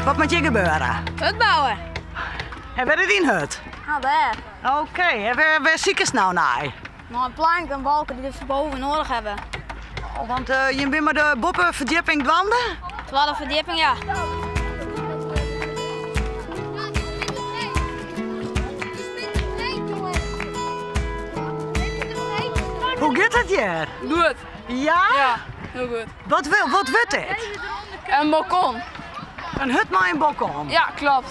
Wat moat hjir gebeure? Hut bouwe. En wêr is dyn hut? Ah, dêr. Oké, en wêr, wêr sikest no nei? Nei in plank en balken dy't we foar boven noadich hawwe. Oh, want uh, jim binne mei de boppeferdjipping dwaande? Twadde ferdjipping, ja. Hoe giet it hjir? Goed. Ja? Ja, hiel goed. Wat, wat wurdt dit? In balkon. In hut mei in balkon? Ja, klopt.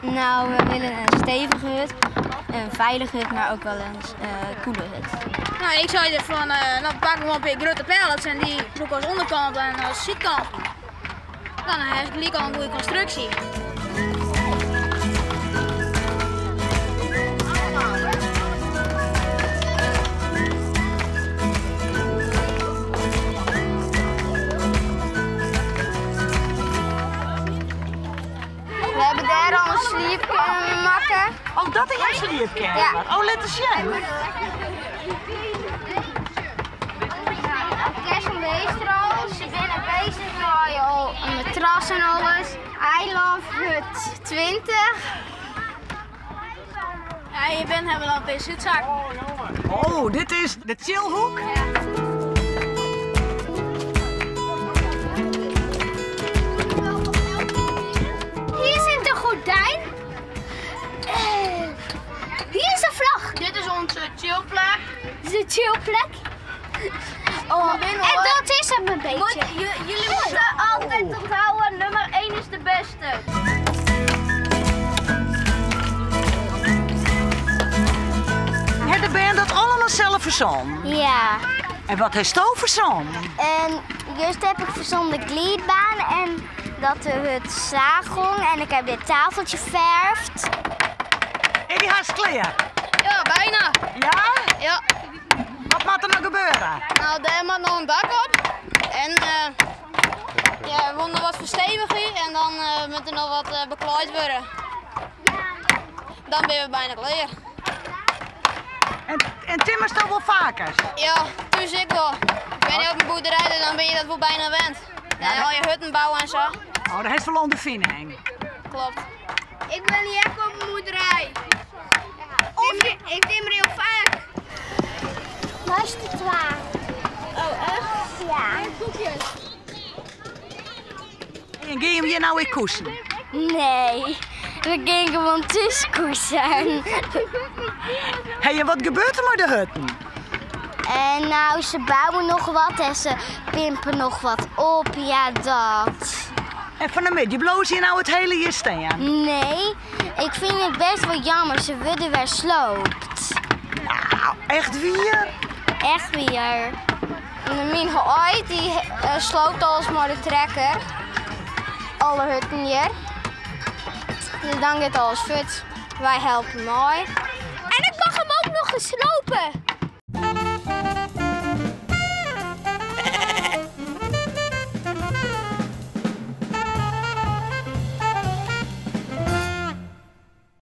Nou, we willen een stevige hut, een veilige hut, maar ook wel een uh, koele hut. Nou, ik zei van, uh, nou pakken we een paar grote pallets en die brûke als onderkant en als zijkant. Dan heb je gelijk al een goede constructie. We hebben daar al een sliepkamer maken. Oh, dat is jouw sliepkamer? Ja. Oh, laat eens zien. Kerst al. Ze zijn bezig met al een matras en alles. I love hut 20. Ja, je bent hebben we al een zitzaak. Oh, dit is de chillhoek? Ja. Hier zit de gordijn. Hier is de vlag. Dit is onze chillplek. Dit is de chillplek. Oh, en dat is hem een beetje. jullie moeten altijd onthouden, nummer 1 is de beste. Heeft de band dat allemaal zelf verzonnen? Ja. En wat heeft u verzonnen? En juist heb ik verzonnen de glijdbaan en dat de hut zagong. En ik heb dit tafeltje verfd. En die haast klaar? Ja, bijna. Ja? Ja. Wat moet er nou gebeuren? Nou, daar moet nog een dak op. En uh, ja, we moeten wat verstevigen en dan uh, moet er nog wat uh, beklaaid worden. Dan ben we bijna klaar. En, en timmers toch wel vaker? Ja, thuis ik wel. Ik ben niet op een boerderij, dan ben je dat wel bijna wend. Ja, en al je hutten bouwen en zo. Oh, dat heeft wel ondervinding. Klopt. Ik ben niet echt op een boerderij. Ik timmer heel vaak. Waar is de twa? Oh, echt? Ja. En koekjes. En ga je hem hier nou weer koesen? Nee, we gaan gewoon thuis koesen. Hey, en wat gebeurt er met de hutten? En nou, ze bouwen nog wat en ze pimpen nog wat op. Ja, dat. En van de middag, bloos hier nou het hele jaar staan? Nee, ik vind het best wel jammer. Ze worden weer sloopt. Nou, echt weer? Echt weer. Mijn ooit die uh, sloopt alles maar de trekker. Alle hutten hier. Dus dan gaat alles fut. Wij helpen mooi.